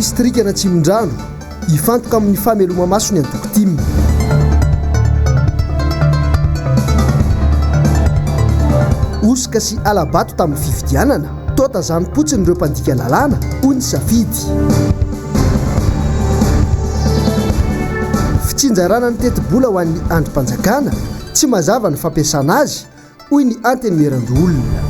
Distrikan'Atsimondrano, hifantoka amin'ny fameloma-maso ny antoko tim. Hosoka sy hala-bato tamin'ny fifidianana, toa tazanim-potsiny ireo mpandika lalàna, hoy ny safidy. Fitsinjarana ny tetibola ho an'ny andrim-panjakana, tsy mazava ny fampiasana azy, hoy ny Antenimierandoholona.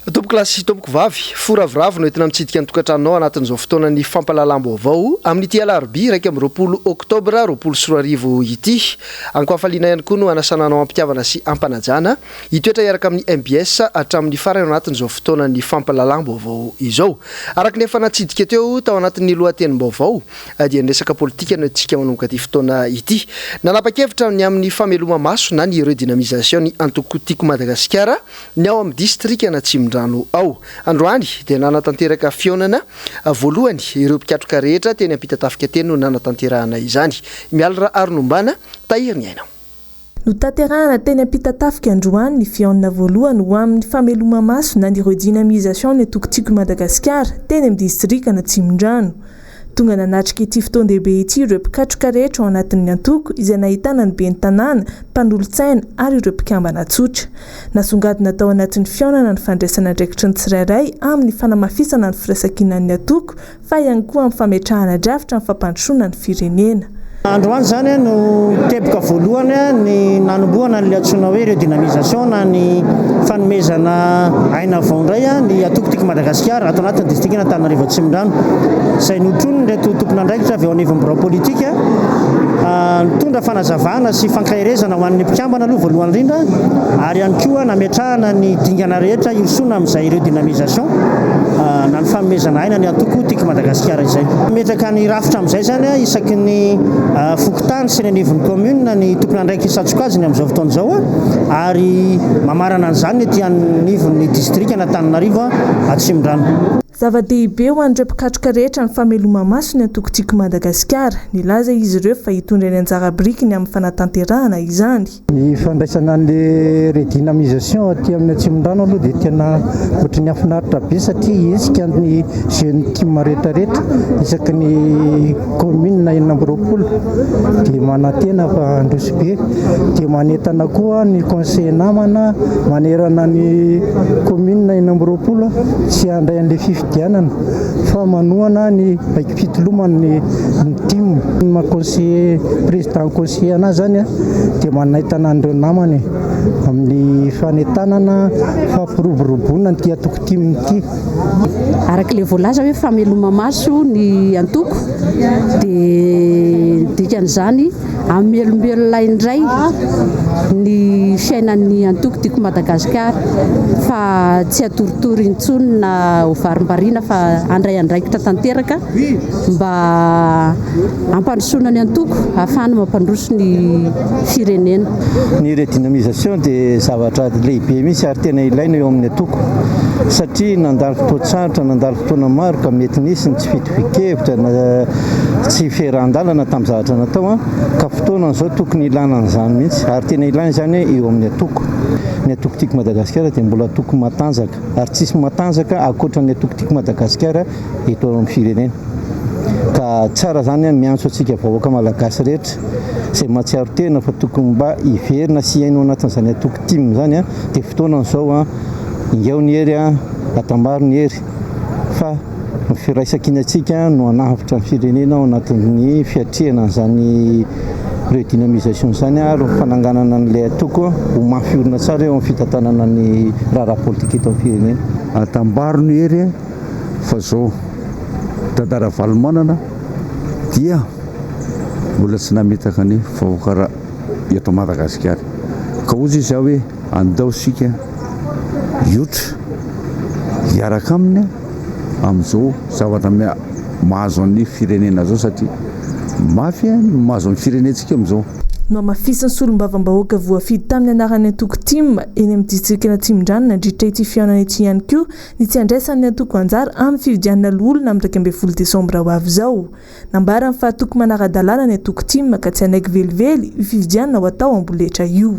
Tompokolahy sy tompokovavy, fo ravoravo no entina mitsidika ny tokantranonao anatin'izao fotoanan'ny fampahalalam-baovao amin'ity alarobia 21 oktobra 2020 ity. Ankohafaliana ihany koa no hanasana anao am-pitiavana sy am-panajana hitoetra hiaraka amin'ny mbs hatramin'ny farany ao anatin'izao fotoanan'ny fampahalalam-baovao izao. Araka ny efa natsidika teo tao anatin'ny lohatenim-baovao dia ny resaka politika no entintsika manomboka ity fotoana ity. Nanapa-kevitra ny amin'ny fameloma-maso na ny redynamisation ny antoko Tiako Madagasikara ny ao amin'ny distrikan'Atsimondrano ao. Androany dia nanatanteraka fihaonana voalohany ireo mpikatroka rehetra teny Ampitatafika teny no nanatanterahana izany. Mialy Raharinombana, Tahiry ny aina. Notanterahana teny Ampitatafika androany ny fihaonana voalohany ho amin'ny fameloma-maso na ny redynamisation ny antoko Tiako i Madagasikara teny amin'ny distrikan'Atsimondrano. Tonga nanatrika ity fotoan-dehibe ity ireo mpikatroka rehetra ao anatin'ny antoko izay nahitana ny ben'ny tanàna, mpanolotsaina ary ireo mpikambana tsotra. Nasongadina tao anatin'ny fihaonana ny fandraisana andraikitry ny tsirairay amin'ny fanamafisana ny firaisankinan'ny antoko fa ihany koa amin'ny fametrahana drafitra amin'ny fampandrosoana ny firenena. Androany izany no teboka voalohany ny nanombohana an'ilay antsoina hoe redynamisation na ny fanomezana aina vao indray ny antoko Tiako Madagasikara ato anatin'ny distrikan'Antananarivo Atsimondrano izay notronin'ireto tompon'andraikitra avy eo anivon'ny birao politika nitondra fanazavana sy fankaherezana ho an'ny mpikambana aloha voalohany indrindra ary ihany koa nametrahana ny dingana rehetra hirosoana amin'izay redynamisation na ny fanomezana aina ny antoko Tiako Madagasikara izay. Mametraka ny rafitra amin'izay izany isaky ny fokontany sy ny anivon'ny commune ny tompon'andraikitra isan-tsokajiny amin'izao fotoana izao ary mamarana an'izany ny ety anivon'ny distrikan'Antananarivo Atsimondrano. Zava-dehibe ho an'ireo mpikatroka rehetra ny fameloma-maso ny antoko Tiako Madagasikara. Nilaza izy ireo fa hitondra ny anjara birikiny amin'ny fanatanterahana izany. Ny fandraisana an'le redynamisation aty amin'ny Atsimondrano aloha dia tena ohatry ny hahafinaritra be satria hetsika ny jeune team rehetrarehetra isaky ny commune 26 dia manantena fa handroso be dia manentana koa ny conseil namana manerana ny commune 26 tsy handray an'le fifidianana fa manohana ny baiko-pitoloman'ny ny tim. Ny maha conseiller président conseiller anahy zany dia manaitana an'ireo namany amin'ny fanentanana fampiroboroboana an'ity antoko tim ity. Araka ilay voalaza hoe fameloma-maso ny antoko dia ny dikan'izany hamelombelona indray ny fiainan'ny antoko Tiako Madagasikara fa tsy hatoritory intsony na ho varimbariana fa handray andraikitra tanteraka mba hampandrosoana ny antoko ahafahana mampandroso ny firenena. Ny redynamisation dia zavatra lehibe mihitsy ary tena ilaina eo amin'ny antoko satria nandalo fotoan-tsarotra, nandalo fotoana maro ka mety nisy ny tsy fitovian-kevitra na tsy fiarahan-dalana tamin'ny zavatra natao ka fotoana izao tokony ilana an'izany mihitsy ary tena ilaina izany eo amin'ny antoko. Ny antoko Tiako Madagasikara dia mbola antoko matanjaka ary tsisy matanjaka ankoatra ny antoko Tiako Madagasikara eto amin'ny firenena. Ka tsara izany miantso antsika vahoaka malagasy rehetra izay mahatsiaro tena fa tokony mba hiverina sy hiaina ao anatin'izany antoko tim izany dia fotoana izao ingao ny hery, atambaro ny hery fa ny firaisankinantsika no hanavotra ny firenena ao anatin'ny fiatrehana an'izany redynamisation izany ary ny fananganana an'ilay antoko ho mafy orina tsara eo amin'ny fitantanana ny raharaha politika eto amin'ny firenena. Atambaro ny hery fa zao Dada Ravalomanana dia mbola tsy nametaka ny vahoaka eto Madagasikara ka hozy izy aho hoe andao isika hiotra hiaraka aminy amin'izao zavatra mahazo an'ny firenena zao satria mafy ny mahazo ny firenentsika amin'izao. Nohamafisin'ny solombavambahoaka voafidy tamin'ny anaran'ny antoko tim eny amin'ny distrikan'Atsimondrano nandritra ity fihaonana ity ihany koa ny tsy handraisan'ny antoko anjara amin'ny fifidianana loholona amin'ny 11 desambra ho avy izao. Nambarany fa antoko manara-dalàna ny antoko tim ka tsy hanaiky velively io fifidianana ho atao amboletra io.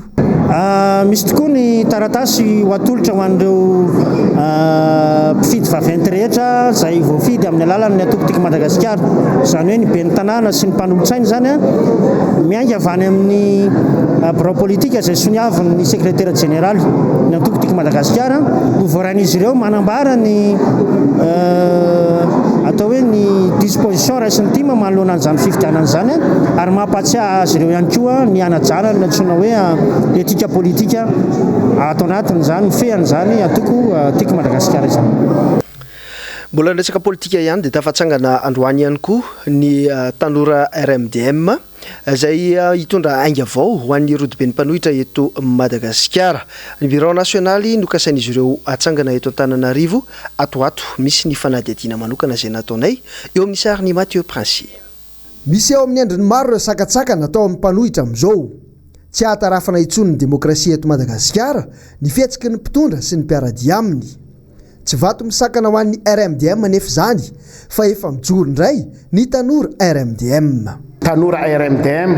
Misy tokoa ny taratasy ho atolotra ho an'ireo mpifidy vaventy rehetra izay voafidy amin'ny alalan'ny antoko Tiako Madagasikara, izany hoe ny ben'ny tanàna sy ny mpanolotsaina izany, miainga avy any amin'ny birao politika izay soniavin'ny sekretera jeneraly ny antoko Tiako Madagasikara, ho voarain'izy ireo manambara ny atao hoe ny disposition raisin'ny tim manoloana an'izany fifidianana izany ary mampahatsiahy azy ireo ihany koa ny hanajana ny antsoina hoe etika politika ato anatin'izany mifehy an'izany antoko Tiako Madagasikara izany. Mbola ny resaka politika ihany dia tafatsangana androany ihany koa ny tanora RMDM izay hitondra ainga vao ho an'ny rodoben'ny mpanohitra eto Madagasikara. Ny birao nasionaly nokasain'izy ireo hatsangana eto Antananarivo ato ho ato. Misy ny fanadihadiana manokana izay nataonay eo amin'ny sarin'i Mathieu Princi. Misy eo amin'ny endriny maro ireo sakantsakana atao amin'ny mpanohitra amin'izao. Tsy ahatarafana intsony ny demokrasia eto Madagasikara ny fihetsiky ny mpitondra sy ny mpiara-dia aminy. Tsy vato misakana ho an'ny RMDM anefa izany fa efa mijoro indray ny tanora RMDM. Tanora RMDM,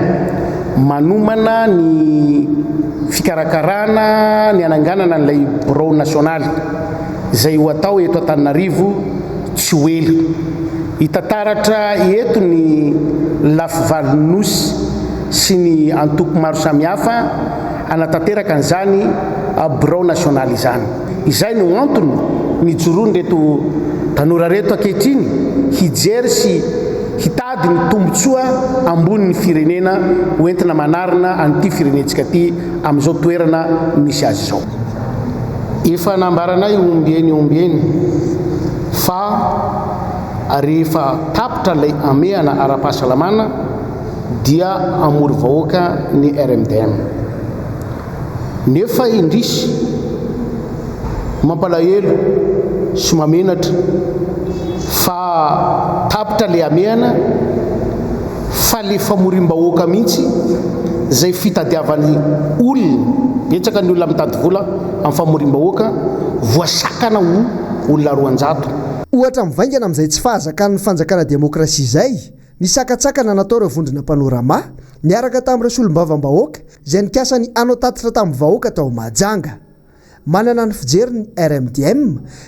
manomana ny fikarakarana ny hananganana an'ilay birao nasionaly izay ho atao eto Antananarivo tsy ho ela. Hita taratra eto ny lafivalon'ny Nosy sy ny antoko maro samihafa hanatanteraka an'izany birao nasionaly izany. Izay no antony nijoroan'ireto tanora ireto ankehitriny hijery sy hitady ny tombontsoa ambonin'ny firenena ho entina manarina an'ity firenentsika ity amin'izao toerana misy azy izao. Efa nambaranay ombieny ombieny fa rehefa tapitra ilay hamehana ara-pahasalamana dia hamory vahoaka ny RMDM. Nefa indrisy, mampalahelo sy mamenatra fa tapitra le hamehana fa le famoriam-bahoaka mihitsy izay fitadiavan'ny olona, betsaka ny olona mitady vola amin'ny famoriam-bahoaka, voasakana ho olona 200. Ohatra mivaingana amin'izay tsy fahazakan'ny fanjakana demokrasia izay ny sakantsakana natao ireo vondrona Panorama niaraka tamin'ireo solombavambahoaka izay nikasa ny hanao tatitra tamin'ny vahoaka tao Mahajanga. Manana ny fijeriny ny RMDM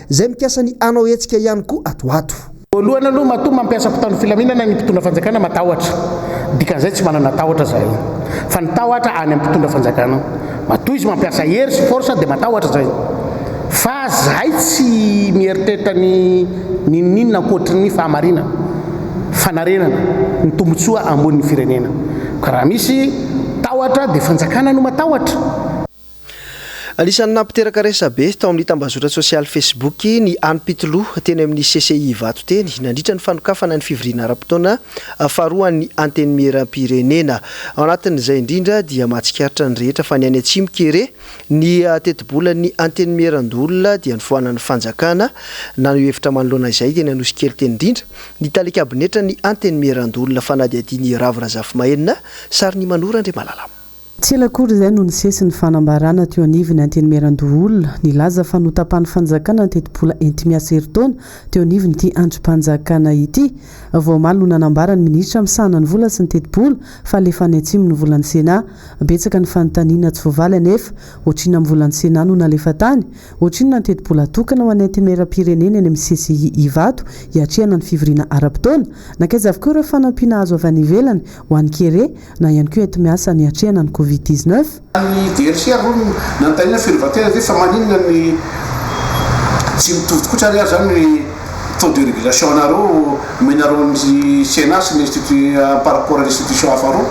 izay mikasa ny hanao hetsika ihany koa ato ho ato. Voalohany aloha matoa mampiasa mpitandro filaminana ny mpitondra fanjakana matahotra, dikan'izay tsy manana tahotra zahay fa ny tahotra any amin'ny mpitondra fanjakana, matoa izy mampiasa hery sy force dia matahotra zay fa zahay tsy mieritreritra ny n'inon'inona ankoatry ny fahamarinana, fanarenana ny tombotsoa ambonin'ny firenena. Ka raha misy tahotra dia fanjakana no matahotra. Anisan'ny nampiteraka resabe tao amin'ny tambazotra sosialy Facebook ny anim-pitoloha teny amin'ny CCI Ivato teny nandritra ny fanokafana ny fivoriana ara-potoana faharoa an'ny Antenimierampirenena. Ao anatin'izay indrindra dia mahatsikaritra ny rehetra fa ny any Atsimo kere ny tetibolan'ny Antenimierandoholona dia nofoanan'ny fanjakana. Naneho hevitra manoloana izay teny Anosikely teny indrindra Ny tale kabinetra ny Antenimierandoholona fanadihadian'i Ravo Razafimahenina, sarin'i Manoro Andriamalala. Tsy ela akory izay no nisesy ny fanambarana teo anivon'ny Antenimierandoholona nilaza fa notapahan'ny fanjakana ny tetibola enti-miasa herintaona teo anivon'ity andrim-panjakana ity. Vao omaly no nanambara ny minisitra misahana ny vola sy ny tetibola fa alefa any atsimo ny volan'ny Sénat. Betsaka ny fanontaniana tsy voavaly anefa. Ohatrinona amin'ny volan'ny Sénat no nalefa tany? Ohatrinona ny tetibola atokana ho an'ny Antenimierampirenena eny amin'ny CCI Ivato hiatrehana ny fivoriana ara-potoana? Nankaiza avokoa ireo fanampiana azo avy any ivelany ho an'ny Kere na ihany koa enti-miasa niatrehana ny Covid 19? Ny DLC ary hono nanontaniana firy vatena ve fa maninona ny tsy mitovy tokoa ary zany ny taux de régulation anareo omenareo ny Sénat sy ny institut par rapport ny institution hafa roa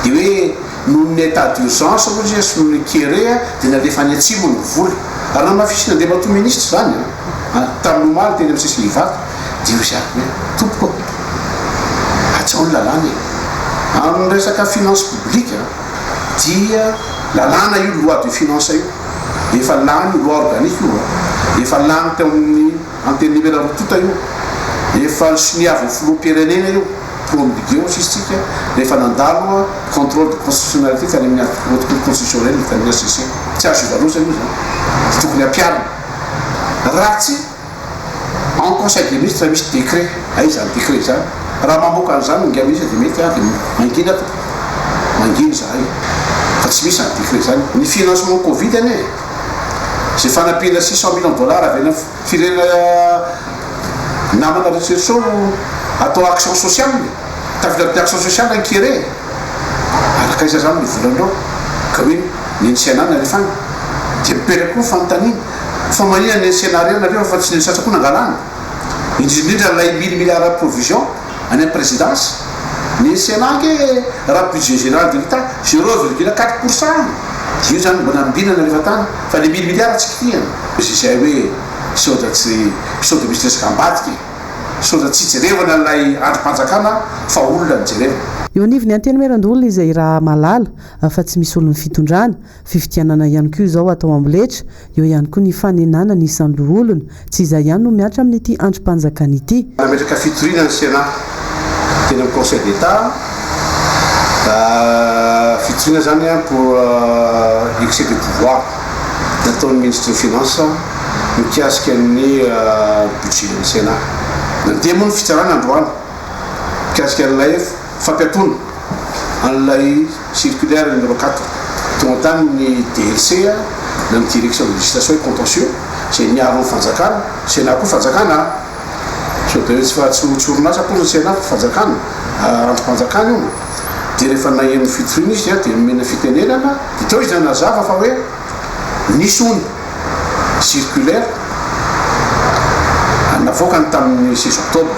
de hoe Noho ny état d'urgence hoy izy sy noho ny kere dia nalefa any atsimo ny vola. Ary namafisina Andriamatoa Minisitra izany an, tamin'ny omaly teny amin'ny CCI Ivato dia hoy izy ary hoe, Tompoko ô, hajao ny lalàna e. Amin'ny resaka finance publique dia lalàna io loi de finance io, efa lany io, loi organique io an, efa lany teo amin'ny Antenimierandoholona io, efa nosoniavin'ny Filoham-pirenena io. promulgué hoy sisa tsika rehefa nandalo contrôle de constitutionnalité tany amin'ny haute cour constitutionnelle tany amin'ny HCC. Tsy azo ivalozana io zany. Tokony hampiharina. Raha tsy en conseil des ministres misy décret, aiza izany décret izany? Raha mamoaka an'izany ingahy ministre dia mety dia mangina tompoko. Mangina izahay fa tsy misy izany décret izany. Ny financement covid anie izay fanampiana 600 millions dollars avy any amin'ny Firenena namana rechercheo atao action sociale e! Tafiditra amin'ny action sociale ny kere e! Araka aiza zany ny volanareo ka hoe ny an'ny Sénat no alefa any? Dia mipetraka koa ny fanontaniana, fa maninona ny an'ny Sénat irery nalefa fa tsy ny an'ny sasany koa nangalana? Indrindra indrindra ilay mille milliards provision any amin'ny présidence? Ny an'ny Sénat ange raha budget général de l'Etat zéro virgule quatre pour cent e! Io zany mba nambinana alefa tany fa le mille milliards tsy kitihana. Izay hoe sao dia tsy sao dia misy resaka ambadika e! Sao dia tsy jerevana ilay andrim-panjakana fa olona no jerevana. Eo anivon'ny Antenimierandoholona izay raha mahalala fa tsy misy olon'ny fitondrana, fifidianana ihany koa izao atao amboletra, eo ihany koa ny fanenana ny isan'ny loholona. Tsy izay ihany no mihatra amin'ity andrim-panjakana ity. Nametraka fitoriana ny Sénat teny amin'ny Conseil d'Etat, fitoriana izany pour excès de pouvoir. nataon'ny minisitry ny Finances mikasika ny budget-n'ny Sénat. Nandeha moa ny fitsarana androany mikasika an'ilay fampiatoana an'ilay circulaire numéro 4. Tonga tany ny DLC na ny Direction de Législation et Contentieux izay miaro ny fanjakana, Sénat koa fanjakana an! Sao dia hoe tsy tsy orinasa akory ny Sénat fa fanjakana, andrim-panjakana io. Dia rehefa naheno ny fitoriana izy dia nomena fitenenana, dia teo izy nanazava fa hoe nisy hono circulaire navoakany tamin'ny 16 octobre.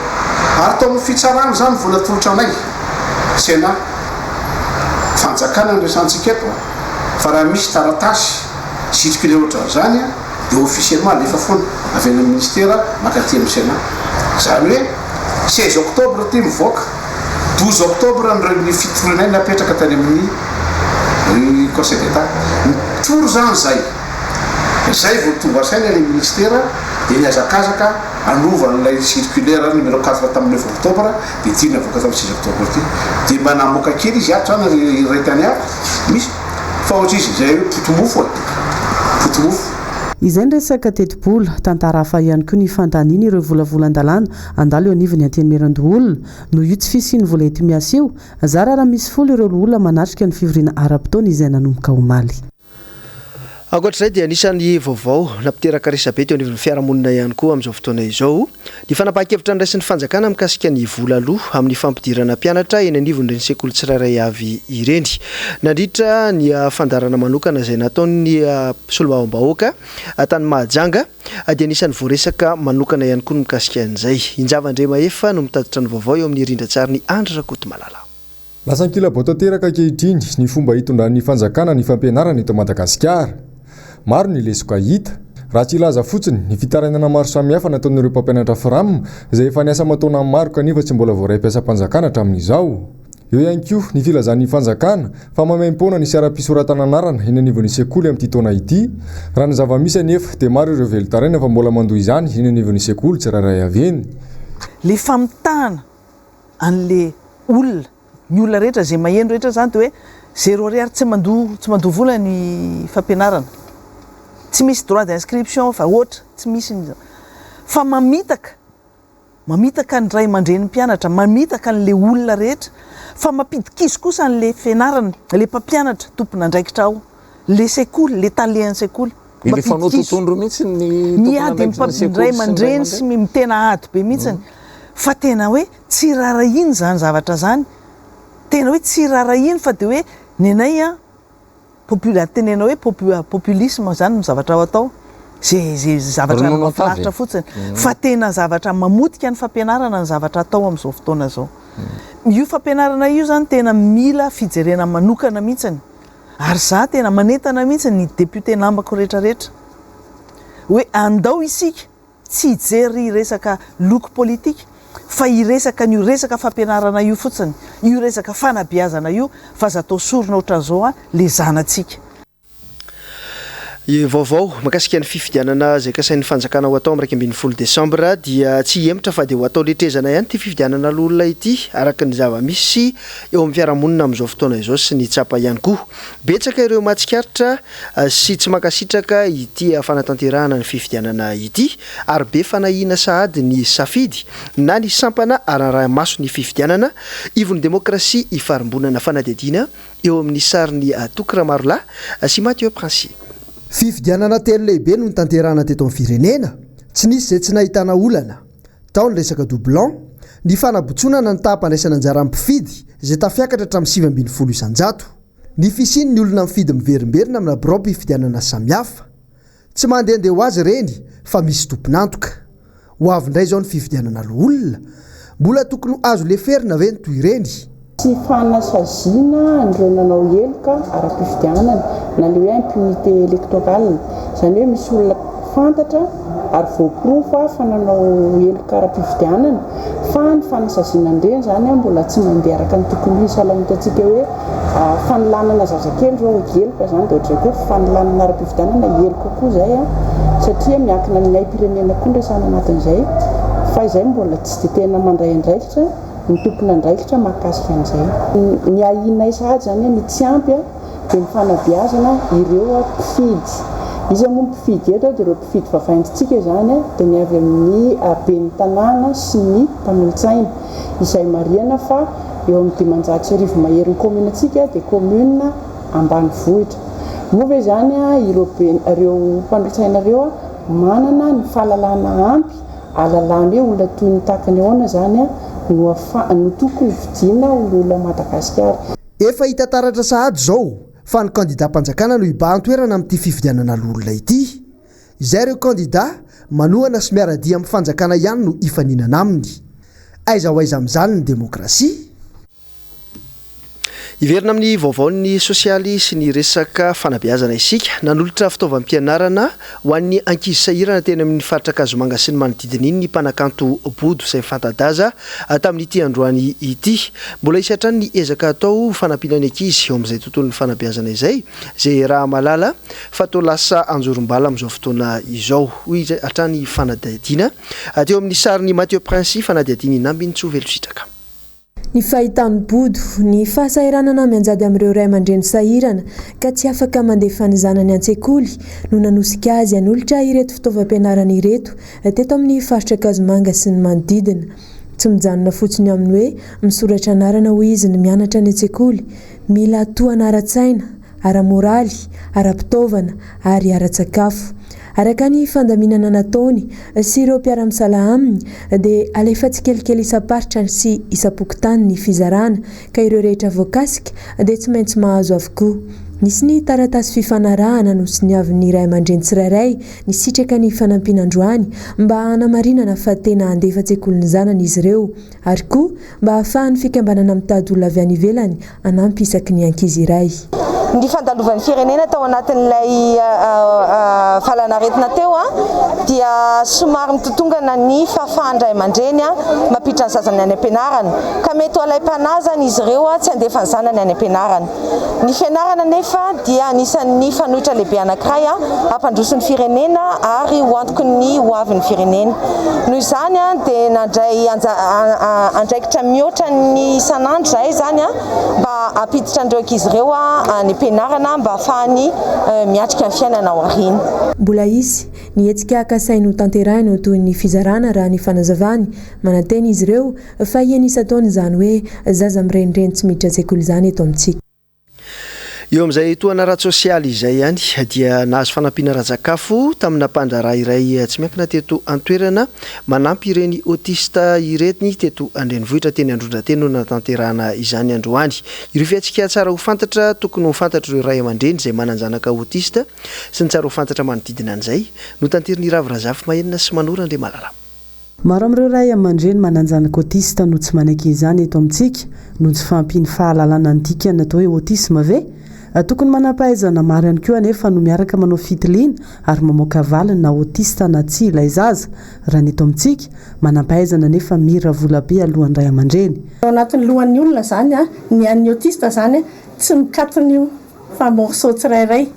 Ary tao amin'ny fitsarana izany vao natolotra anay, Sénat. Fanjakana no resahantsika eto fa raha misy taratasy circulaire ohatran'izany dia officiellement alefa foana avy any amin'ny ministera mankaty amin'ny Sénat. Izany hoe 16 octobre ity mivoaka. 12 octobre ny ny fitorianay napetraka tany amin'ny Conseil d'Etat. Nitory izany izay. Izay vao tonga saina ilay ministera dia nihazakazaka hanova an'ilay circulaire numéro 4 tamin'ny 9 octobre dia ity navoaka tamin'ny 6 octobre ity. Dia mba namoaka kely izy ato izany ry iray tany hafa misy fa ohatry izy izay hoe potimofo e. Potimofo. Izay ny resaka tetibola. Tantara hafa ihany koa ny fandaniana ireo volavolan-dalàna handalo eo anivon'ny Antenimierandoholona. Noho io tsy fisian'ny vola enti-miasa io, zara raha misy folo ireo loholona manatrika ny fivoriana ara-potoana izay nanomboka omaly. Ankoatra izay dia anisan'ny vaovao nampiteraka resabe teo anivon'ny fiarahamonina ihany koa amin'izao fotoana izao ny fanapahan-kevitra noraisin'ny fanjakana mikasika ny vola aloa amin'ny fampidirana mpianatra eny anivon'ireny sekoly tsirairay avy ireny. Nandritra ny fandaharana manokana izay nataon'ny solombavambahoaka tany Mahajanga, dia anisan'ny voaresaka manokana ihany koa ny mikasika an'izay. Injava Andriamahefa no mitatitra ny vaovao eo amin'ny rindran-tsarin'i Andry Rakotomalala. Lasa ankilabao tanteraka ankehitriny ny fomba hitondran'ny fanjakana ny fampianarana eto Madagasikara. Maro ny lesoka hita. Raha tsy hilaza fotsiny ny fitarainana maro samihafa nataon'ireo mpampianatra Fram izay efa niasa aman-taonany maro kanefa tsy mbola voaray mpiasam-panjakana hatramin'izao. Eo ihany koa ny filazan'ny fanjakana fa maimaimpoana ny saram-pisoratana anarana eny anivon'ny sekoly amin'ity taona ity. Raha ny zava-misy anefa dia maro ireo velon-taraina fa mbola mandoa izany eny anivon'ny sekoly tsirairay avy eny. Le famitahana an'le olona, ny olona rehetra izay maheno rehetra zany de hoe zéro ariary tsy mandoa tsy mandoa vola ny fampianarana, tsy misy droit d'inscription fa ohatra tsy misy ny fa mamitaka Mamitaka ny ray aman-drenin'ny mpianatra, mamitaka an'ilay olona rehetra, fa mampidi-kizo kosa an'ilay fianarana, ilay mpampianatra tompon'andraikitra ao, ilay sekoly, ilay talehan'ny sekoly. Ilay fanao totohondry mihitsy ny tompon'andraikitry ny sekoly ray aman-dreny sy ny tena ady be mihitsy. Fa tena hoe tsy raharahiany izany zavatra izany, tena hoe tsy raharahiany fa dia hoe nenay an, Popula, tenena hoe populisme zany no zavatra ao atao, ze ze zavatra mahafinaritra fotsiny, fa tena zavatra mamotika ny fampianarana ny zavatra atao amin'izao fotoana izao. Io fampianarana io zany tena mila fijerena manokana mihitsiny, ary za tena manentana mihitsy ny député namako rehetra rehetra hoe andao isika Tsy hijery resaka loko politika fa hiresaka an'io resaka fampianarana io fotsiny, io resaka fanabeazana io fa aza atao sorona ohatran'izao an le zanatsika. Vaovao mahakasika ny fifidianana izay kasain'ny fanjakana ho atao amin'ny 11 desambra dia tsy hihemotra fa dia ho atao letrezana ihany ity fifidianana loholona ity araka ny zava-misy eo amin'ny fiarahamonina amin'izao fotoana izao sy ny tsapa ihany koa. Betsaka ireo mahatsikaritra sy tsy mankasitraka ity fanatanterahana ny fifidianana ity ary be fanahiana sahady ny safidy na ny sampana araraha-maso ny fifidianana ivon'ny demokrasia ifarimbonana fanadihadiana Eo amin'ny sarin'i Toky Ramarolahy sy Mathieu Princier. Fifidianana telo lehibe no notanterahana teto amin'ny firenena. Tsy nisy izay tsy nahitana olana. Tao ny resaka doublon, ny fanabotsonana ny taham-pandraisana anjaran'ny mpifidy izay tafiakatra hatramin'ny 19%, ny fisian'ny olona mifidy miverimberina amina biraom-pifidianana samihafa. Tsy mandehandeha ho azy ireny fa misy tompon'antoka. Ho avy indray izao ny fifidianana loholona. Mbola tokony ho azo leferina ve ny toy ireny? Tsy fanasaziana an'ireo nanao heloka ara-pifidianana na ilay hoe impunité électorale. Izany hoe misy olona fantatra ary voaporofo fa nanao heloka ara-pifidianana fa ny fanasaziana an'ireny izany mbola tsy mandeha araka ny tokony ho izy. Sahala amin'ny hitantsika hoe Fanolanana zazakely izao heloka izany dia ohatr'izay koa fanolanana ara-pifidianana heloka koa izay satria miankina amin'ny aim-pirenena koa ny resahana anatin'izay fa izay mbola tsy dia tena mandray andraikitra ny tompon'andraikitra mahakasika an'izay. Ny ahianay sahady izany ny tsy ampy dia ny fanabeazana ireo mpifidy. Iza moa ny mpifidy eto dia ireo mpifidy vaventintsika izany dia ny avy amin'ny ben'ny tanàna sy ny mpanolotsaina izay marihana fa Eo amin'ny 1500 mahery ny commune ntsika dia commune ambanivohitra. Moa ve izany ireo be ireo mpanolotsaina ireo manana ny fahalalana ampy ahalalana hoe olona toy ny tahaka ny ahoana izany no afa no tokony vidiana ho loholona Madagasikara. Efa hita taratra sahady izao fa ny kandidam-panjakana no hibahan-toerana amin'ity fifidianana loholona ity. Izay ireo kandida manohana sy miara-dia amin'ny fanjakana ihany no hifaninana aminy. Aiza ho aiza amin'izany ny demokrasia? Hiverina amin'ny vaovaon'ny sosialy sy ny resaka fanabeazana isika. Nanolotra fitaovam-pianarana ho an'ny ankizy sahirana teny amin'ny faritra Ankazomanga sy ny manodidina iny ny mpanakanto Bodo izay fanta-daza tamin'ity androany ity. Mbola hisy hatrany ny ezaka atao ho fanampiana ny ankizy eo amin'izay tontolon'ny fanabeazana izay. Izay raha mahalala fa toa lasa anjorom-bala amin'izao fotoana izao, hoy hatrany fanadihadiana teo amin'ny sarin'i Mathieu Prince fanadihadian'i Nambinintsoa Velositraka. Ny fahitan'i Bodo, ny fahasahiranana mianjady amin'ireo ray aman-dreny sahirana ka tsy afaka mandefa ny zanany an-tsekoly no nanosika azy hanolotra ireto fitaovam-pianarana ireto teto amin'ny faritra Ankazomanga sy ny manodidina. Tsy mijanona fotsiny amin'ny hoe misoratra anarana hoy izy ny mianatra any an-tsekoly Mila tohana ara-tsaina, ara-moraly, ara-pitaovana ary ara-tsakafo. Araka ny fandaminana nataony sy ireo mpiara-misalahy aminy dia alefa tsikelikely isam-paritra sy isam-pokontany ny fizarana ka ireo rehetra voakasika dia tsy maintsy mahazo avokoa. Nisy ny taratasy fifanarahana nosoniavin'ny ray aman-dreny tsirairay nisitraka ny fanampiana androany mba hanamarinana fa tena handefa an-tsekoly ny zanany izy ireo Ary koa mba hahafahan'ny fikambanana mitady olona avy any ivelany hanampy isaky ny ankizy iray. Ny fandalovan'ny firenena tao anatin'ilay valanaretina teo dia somary mitotongana ny fahafahan'ny ray aman-dreny mampiditra ny zazany any am-pianarana ka mety ho alaim-panahy izany izy ireo tsy handefa ny zanany any am-pianarana. Ny fianarana anefa dia anisan'ny fanoitra lehibe anankiray hampandroso ny firenena ary ho antoky ny ho avin'ny firenena. Noho izany dia nandray andraikitra mihoatra ny isan'andro izahay izany mba hampiditra an'ireo ankizy ireo any am-pianarana mba hahafahany miatrika ny fiainana ao aoriana. Mbola hisy ny hetsika kasainy hotanterahina ho toy ny fizarana raha ny fanazavany. Manantena izy ireo Fahiny isan-taona izany hoe zaza mirenireny tsy miditra an-tsekoly izany eto amintsika. Eo amin'izay tohana ara-tsosialy izay ihany dia nahazo fanampiana ara-tsakafo tamina mpandraharaha iray tsy miankina teto an-toerana manampy ireny autiste ireny teto an-drenivohitra teny Androndra teny no nanatanterahana izany androany. Ireo fihetsika tsara ho fantatra tokony ho fantatr'ireo ray aman-dreny izay manan-janaka autiste sy ny tsara ho fantatra manodidina an'izay no tanterin'i Ravo Razafimahenina sy Manoro Andriamalala. Maro amin'ireo ray aman-dreny manan-janaka autiste no tsy manaiky izany eto amintsika noho ny tsy fahampian'ny fahalalana ny dikan'ny atao hoe autisme ve? Tokony manam-pahaizana maro ihany koa anefa no miaraka manao fitiliana ary mamoaka valiny na autiste na tsia ilay zaza. Raha ny eto amintsika, manam-pahaizana nefa mira vola be alohan'ny ray aman-dreny. Ao anatin'ny lohan'ny olona izany, ny an'ny autiste izany tsy mikatona io. Fa morceau tsirairay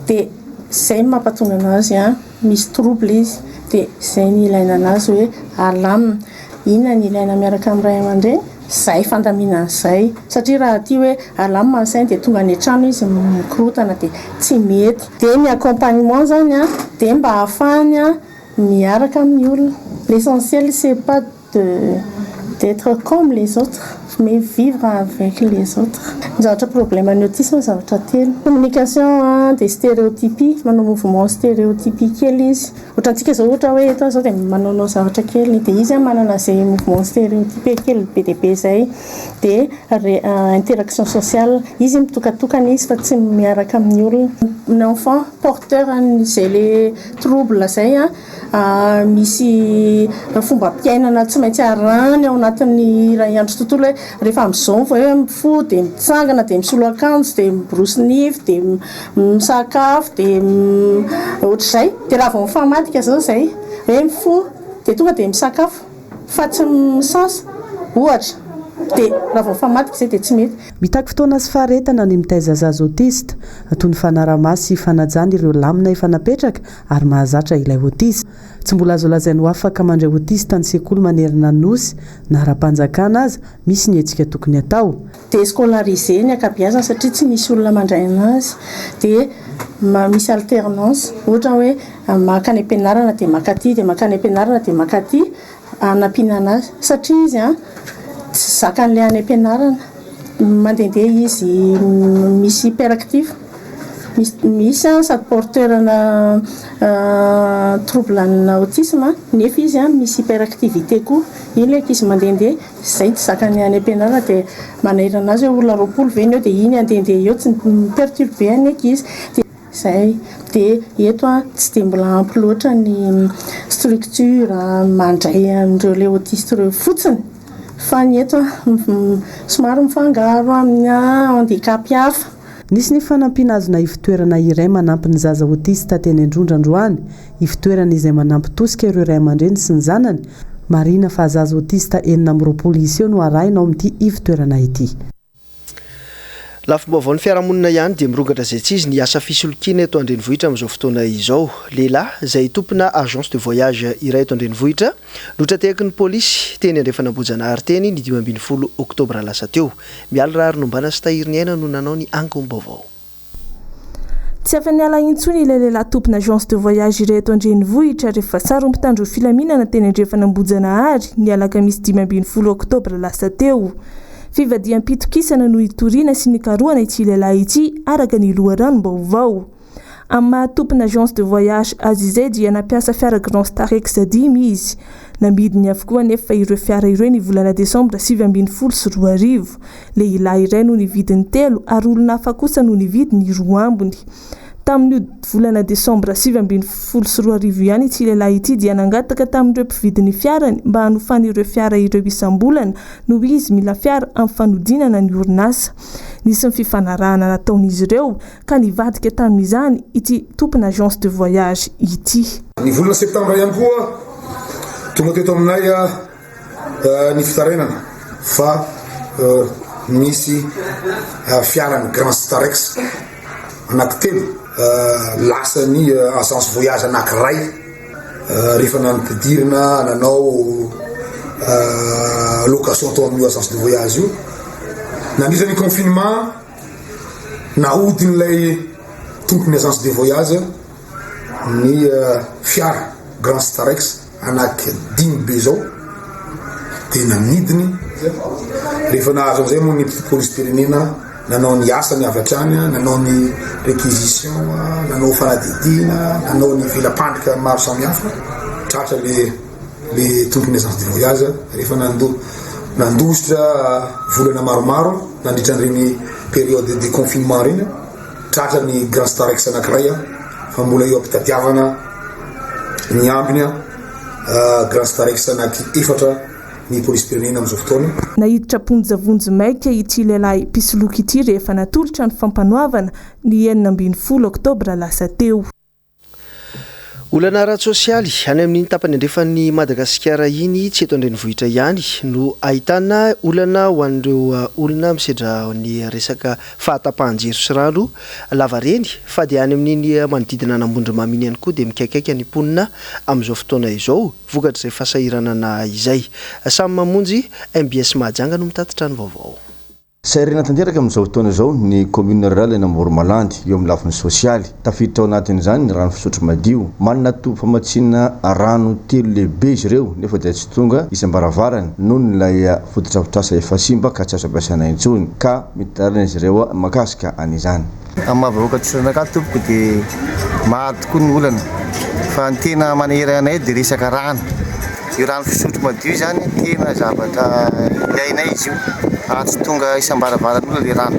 dia Zay no mampatonga anazy an, misy trouble izy dia zay no ilaina anazy hoe alamina. Inona no ilaina miaraka amin'ny ray aman-dreny? Zay fandaminana zay. Satria raha aty hoe alamina ny sainy dia tonga any an-trano izy mikorontana dia tsy mety. Dia ny accompagnement zany an, dia mba ahafahany miaraka amin'ny olona. L'essentiel c'est pas de d'etre comme les autres mais vivre avec les autres. Ny zavatra problème ny autisme zavatra telo. Communication dia stéréotypie, manao mouvement stéréotypie kely izy. Ohatrantsika zao ohatra hoe eto aho zao dia manaonao zavatra kely dia izy manana izay mouvement stéréotypé kely be dia be izay. Dia interaction sociale, izy mitokatokana izy fa tsy miaraka amin'ny olona. Ny enfant porteur an'izay le trouble izay Misy fombam-piainana tsy maintsy arahiny ao anatin'ny iray andro tontolo hoe rehefa amin'izao vao hoe mifoha dia mitsangana dia misolo akanjo dia miborosy nify dia misakafo dia ohatr'izay. Dia raha vao mifamadika izao izay hoe mifoha dia tonga dia misakafo fa tsy misasa ohatra dia raha vao mifamadika izay dia tsy mety. Mitaky fotoana sy faharetana ny mitaiza zaza autiste, toy ny fanarahamaso sy fanajana ireo lamina efa napetraka ary mahazatra ilay autiste. Tsy mbola azo lazaina ho afaka mandray autiste ny sekoly manerana ny Nosy, na ara-panjakana aza, misy ny hetsika tokony hatao. Déscolariser ny ankabeazany satria tsy misy olona mandray anazy dia misy alternance ohatra hoe mankany am-pianarana dia mankaty dia mankany am-pianarana dia mankaty hanampiana anazy satria izy an tsy zakan'ilay any am-pianarana mandehandeha izy misy hyperactif misy misy an sady porteur ana trouble ana autisme nefa izy an misy hyperactivité koa iny ilay ankizy mandehandeha izay tsy zakan'ny any am-pianarana dia manahirana anazy hoe olona 20 ve ny eo dia iny handehandeha eo tsy mi-perturber ny ankizy dia Izay. Dia eto an, tsy dia mbola ampy loatra ny structure mandray an'ireo ilay autiste ireo fotsiny fa ny eto an, somary mifangaro amin'ny handicap hafa. Nisy ny fanampiana azona ivotoerana iray manampy ny zaza autiste teny Androndra androany. Ivotoerana izay manampy tosika ireo ray aman-dreny sy ny zanany. Marihina fa zaza autiste 26 isa eo no arahina ao amin'ity ivotoerana ity. Lafim-baovaon'ny fiarahamonina ihany dia mirongatra izay tsy izy ny asa fisolokiana eto an-drenivohitra amin'izao fotoana izao. Lehilahy izay tompona agence de voyage iray eto an-drenivohitra no tra-tehaky ny polisy teny Andrefan'Ambohijanahary teny ny 15 oktobra lasa teo. Mialy Raharinombana sy Tahiriniaina no nanao ny angom-baovao. Tsy afa-niala intsony ilay lehilahy tompona agence de voyage iray eto an-drenivohitra rehefa saron'ny mpitandro filaminana teny Andrefan'Ambohijanahary ny alakamisy 15 oktobra lasa teo. Fivadiham-pitokisana no itoriana sy nikarohana ity lehilahy ity araka ny loharanom-baovao. Amin'ny maha tompona agence de voyage azy izay dia nampiasa fiara Grand Starex dimy izy. Namidiny avokoa anefa ireo fiara ireo ny volana desambra 2019. Lehilahy iray no nividy ny telo ary olona hafa kosa no nividy ny roa ambiny. Tamin'io volana desambra 2019 ihany ity lehilahy ity dia nangataka tamin'ireo mpividy ny fiarany mba hanofany ireo fiara ireo isam-bolana noho izy mila fiara amin'ny fanodinana ny orinasa. Nisy ny fifanarahana nataon'izy ireo ka nivadika tamin'izany ity tompona agence de voyage ity. Ny volana septambra ihany koa, tonga teto aminay ny fitarainana fa nisy fiaran'ny Grand Starex anankitelo lasan'ny agence voyage anankiray rehefa nampidirina nanao location tao amin'io agence de voyage io. Nandritra ny confinement, nahodin'ilay tompon'ny agence de voyage ny fiara Grand Starex anaky dimy be zao dia namidiny. Rehefa nahazo an'izay moa ny polisim-pirenena nanao ny asany avy hatrany, nanao ny réquisition, nanao fanadihadiana, nanao ny vela-pandrika maro samihafa, tratra le le tompon'ny agence de voyage rehefa nando nandositra volana maromaro nandritra an'ireny période de confinement ireny. Tratra ny Grand Starex anankiray fa mbola eo am-pitadiavana ny ambiny Grand Starex anaky efatra ny polisim-pirenena amin'izao fotoana. Naiditra am-ponja vonjimaika ity lehilahy mpisoloky ity rehefa natolotra ny fampanoavana ny 16 oktobra lasa teo. Olana ara-tsosialy any amin'iny tapany andrefan'i Madagasikara iny, tsy eto an-drenivohitra ihany, no ahitana olana ho an'ireo olona misedra ny resaka fahatapahan-jiro sy rano lavareny, fa dia any amin'iny manodidina an'Ambondromamy iny ihany koa dia mikaikaika ny mponina amin'izao fotoana izao vokatr'izay fahasahiranana izay. Samy mamonjy mbs Mahajanga no mitatitra ny vaovao. Sahirana tanteraka amin'izao fotoana izao ny kaominina ruraly any Amboromalandy eo amin'ny lafiny sosialy. Tafiditra ao anatin'izany ny rano fisotro madio. Manana toby famatsiana rano telo lehibe izy ireo nefa dia tsy tonga isam-baravarana noho ny ilay fotodrafitrasa efa simba ka tsy azo ampiasaina intsony ka mitaraina izy ireo mahakasika an'izany. Amin'ny maha vahoaka Tsiranakalo tompoko dia maro tokoa ny olana fa ny tena manahirana anay dia resaka rano. Io rano fisotro madio io izany tena zavatra ilainay izy io ary tsy tonga isam-baravaran'olona ilay rano.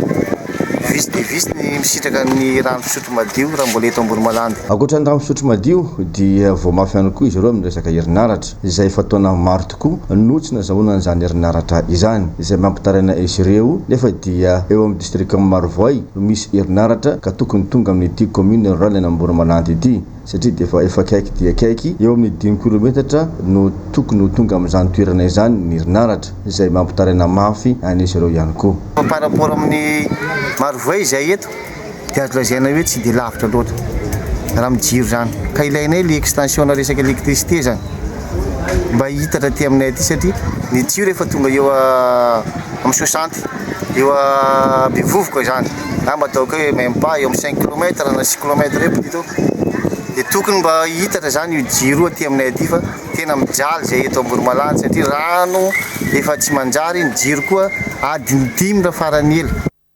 Vitsy dia vitsy ny misitraka ny rano fisotro madio raha mbola eto Amboromalandy. Ankoatra ny rano fisotro madio dia voa mafy ihany koa izy ireo amin'ny resaka herinaratra izay efa taona maro tokoa no tsy nazahoana an'izany herinaratra izany izay mampitaraina izy ireo nefa dia eo amin'ny distrikan'i Marovoay no misy herinaratra ka tokony tonga amin'ity commune rurale an'Amboromalandy ity satria dia efa efa akaiky dia akaiky eo amin'ny dimy kilometatra no tokony ho tonga amin'izany toerana izany ny herinaratra izay mampitaraina mafy an'izy ireo ihany koa. Par rapport amin'ny Marovoay izay eto dia azo lazaina hoe tsy dia lavitra loatra raha amin'ny jiro izany ka ilainay ilay extension-na resaka électricité izany mba hihitatra aty aminay aty satria ny jiro efa tonga eo amin'ny 60 eo Bevovoka izany na mba ataoko hoe même pas eo amin'ny 5 kilomètre na 6 kilomètre eo plutôt dia tokony mba hihitatra izany io jiro io aty aminay aty fa tena mijaly izay eto Amboromalandy satria rano efa tsy manjary ny jiro koa adiny dimy raha farany ela.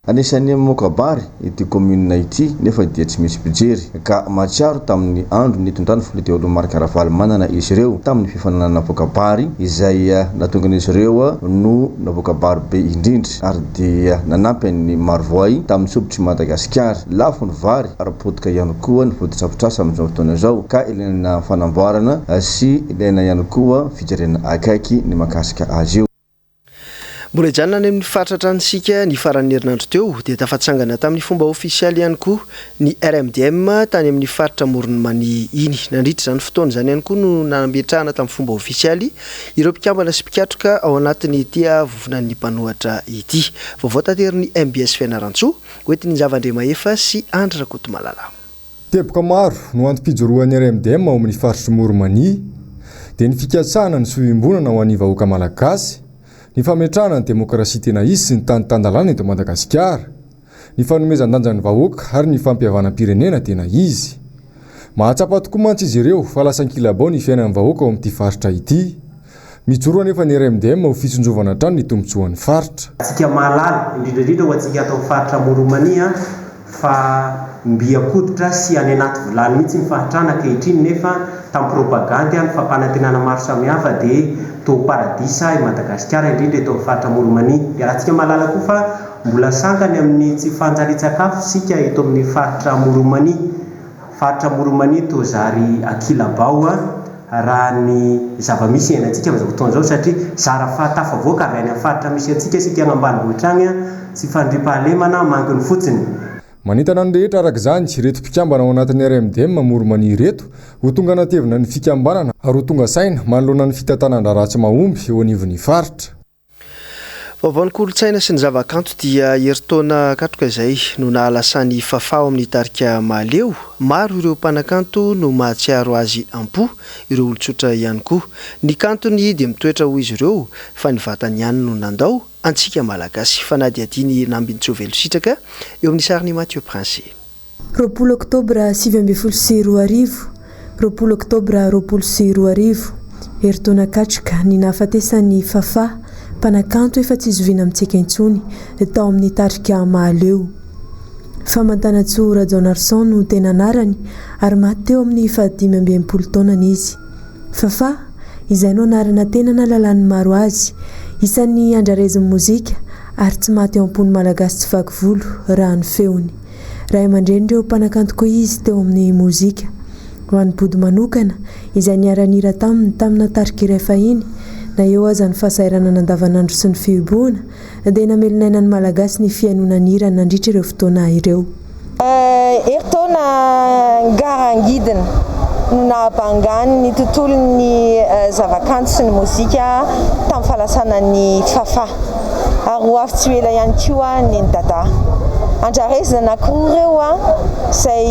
Anisan'ny mamoaka-bary ity kaominina ity nefa dia tsy misy mpijery ka mahatsiaro tamin'ny andro nitondran'ny filoha teo aloha Marc Ravalomanana izy ireo tamin'ny fifaninanana voka-bary izay nahatonga-n'izy ireo no navoaka-bary be indrindra ary dia nanampy an'i Marovoay tamin'ny sobitr'i Madagasikara. Lafo ny vary ary potika ihany koa ny fotodrafitrasa amin'izao fotoana izao ka ilaina fanamboarana sy ilaina ihany koa fijerena akaiky ny mahakasika azy io. Mbola hijanona any amin'ny faritra hatrany isika, ny faran'ny herinandro teo dia tafatsangana tamin'ny fomba ofisialy ihany koa ny RMDM tany amin'ny faritra Amoron'i Mania iny. Nandritra izany fotoana izany ihany koa no nametrahana tamin'ny fomba ofisialy ireo mpikambana sy mpikatroka ao anatin'ity vovonan'ny mpanohatra ity. Vaovao taterin'ny mbs Fianarantsoa, hoentin'i Njava Andriamahefa sy Andry Rakotomalala. Teboka maro no antom-pijoroan'ny RMDM ao amin'ny faritr'i Moromania, dia ny fikatsahana ny soa iombonana ho an'ny vahoaka malagasy, ny fametrahana ny demokrasia tena izy sy ny tany tan-dalàna eto Madagasikara, ny fanomezan-danja ny vahoaka ary ny fampihavanam-pirenena tena izy. Mahatsapa tokoa mantsy izy ireo fa lasa ankilabao ny fiainan'ny vahoaka ao amin'ity faritra ity. Mijoro anefa ny RMDM ho fitsinjovana hatrany ny tombontsoan'ny faritra. Antsika mahalala, indrindra indrindra ho antsika ato amin'ny faritra Amoron'i Mania, fa mby an-koditra sy any anaty vilany mihitsy ny fahantrana ankehitriny nefa tamin'ny propagandy ny fampanantenana maro samihafa dia toa paradisa i Madagasikara indrindra eto amin'ny faritra Amoron'i Mania. Iarahantsika mahalala koa fa mbola sangany amin'ny tsy fanjarian-tsakafo isika eto amin'ny faritra Amoron'i Mania. Faritra Amoron'i Mania toa zary ankilabao raha ny zava-misy iainantsika amin'izao fotoana izao satria zara fa tafavoaka avy any amin'ny faritra misy antsika isika any ambanivohitra any, tsy fandriampahalemana manginy fotsiny. Manentana ny rehetra araka izany ireto mpikambana ao anatin'ny RMDM Amoron'i Mania ireto ho tonga hanatevina ny fikambanana ary ho tonga saina manoloana ny fitantanan-draharaha tsy mahomby eo anivon'ny faritra. Vaovaon'ny kolontsaina sy ny zavakanto dia herintaona katroka izay no nahalasan'i Fafah ao amin'ny tarika Mahaleo. Maro ireo mpanakanto no mahatsiaro azy am-po, ireo olon-tsotra ihany koa. Ny kantony dia mitoetra hoy izy ireo fa ny vatany ihany no nandao antsika Malagasy. Fanadihadian'i Nambinintsoa Velositraka eo amin'ny sarin'i Mathieu Prince. 20 Oktobra 2019 20 Oktobra 2020 Herintaona katroka ny nahafatesan'i Fafah, mpanakanto efa tsy zoviana amintsika intsony, tao amin'ny tarika Mahaleo. Famantanantsoa Rajaonarison no tena anarany ary maty teo amin'ny fahadimy amby 60 taonany izy. Fafah, izay no anarana tena nahalalan'ny maro azy, isan'ny andrarezin'ny mozika ary tsy maty ao am-pon'ny Malagasy tsy vaky volo raha ny feony. Ray aman-drenin'ireo mpanakanto koa izy teo amin'ny mozika. Ho an'i Bodo manokana, izay niara-nihira taminy tamina tarika iray fahiny, na eo aza ny fahasahiranana andavanandro sy ny fihibohana, dia namelona aina ny Malagasy ny fihainoana ny hirany nandritra ireo fotoana ireo. Herintaona ngarangidina. no nahabangany ny tontolon'ny zavakanto sy ny mozika tamin'ny fahalasanan'i Fafah. Ary ho avy tsy ho ela ihany koa Neny Dada. Andrarezina anankiroa ireo izay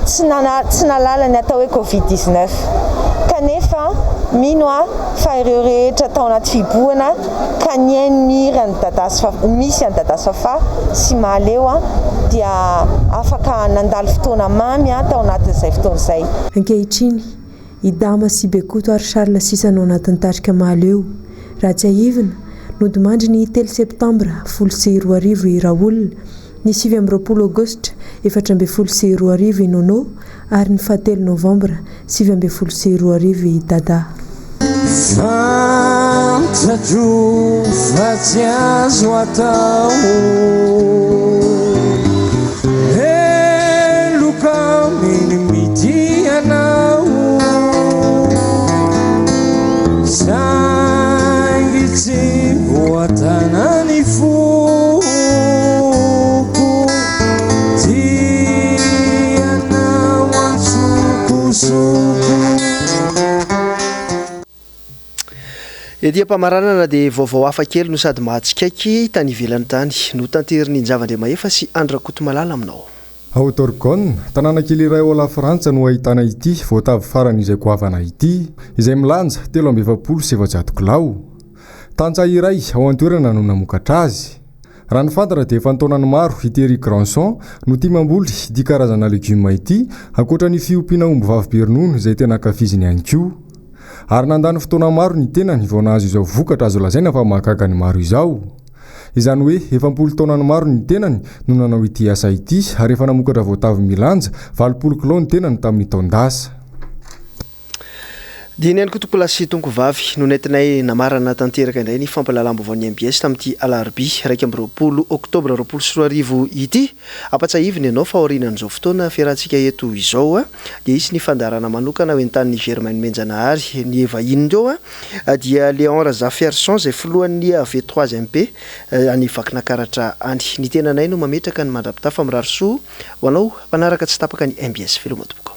tsy tsy nahalala ny atao hoe Covid 19. Kanefa mino aho fa ireo rehetra tao anaty fihibohana ka nihaino ny hiran'i Dada sy Fafah, misy an'i Dada sy Fafah sy Mahaleo dia afaka nandalo fotoana mamy tao anatin'izay fotoana izay. Ankehitriny, i Dama sy Bekoto ary Charles sisa no anatin'ny tarika Mahaleo. Raha tsiahivina, nodimandry ny telo septambra 2010 i Raoul, ny 29 aogositra 2014 i Nono ary ny fahatelo novambra 2019 i Dada. Fantatro fa tsy azo atao Heloka aminy mitia anao Saingy tsy voatana ny foko Tia anao an-tsokosoko. Ety am-pamaranana dia vaovao hafa kely no sady mahatsikaiky tany ivelany tany. Notanterin'i Njava Andriamahefa sy Andry Rakotomalala aminao. Ao Dorgon, tanàna kely iray ao Lafrantsa no ahitana ity voatavo farany izay goavana ity, izay milanja 443 kilao. Tantsaha iray ao an-toerana no namokatra azy. Raha ny fantatra dia efa an-taonany maro i Thierry Grandson no tia mamboly ity karazana legioma ity, ankoatra ny fiompiana ombivavy be ronono izay tena ankafiziny ihany koa. Ary nandany fotoana maro ny tenany vao nahazo izao vokatra azo lazaina fa mahagaga ny maro izao. Izany hoe efa am-polo taonany maro ny tenany no nanao ity asa ity ary efa namokatra voatavo milanja 80 kilao ny tenany tamin'ny taon-dasa. Dia ny an'i Kotokola sy Tonkovavy no nentinay namarana tanteraka indray ny fampahalalam-baovaon'ny mbs tamin'ity alarobia 21 oktobra 2020 ity. Ampatsiahivina ianao fa aorianan'izao fotoana fiarahantsika eto izao dia hisy ny fandaharana manokana ho entanin'i Germain Nomenjanahary. Ny vahiny teo dia Léon Razafiarison izay filohan'ny V3MP any Vakinakaratra any. Ny tenanay no mametraka ny mandra-pitafa mirary soa ho anao mpanaraka tsy tapaka ny mbs. Veloma tompoko.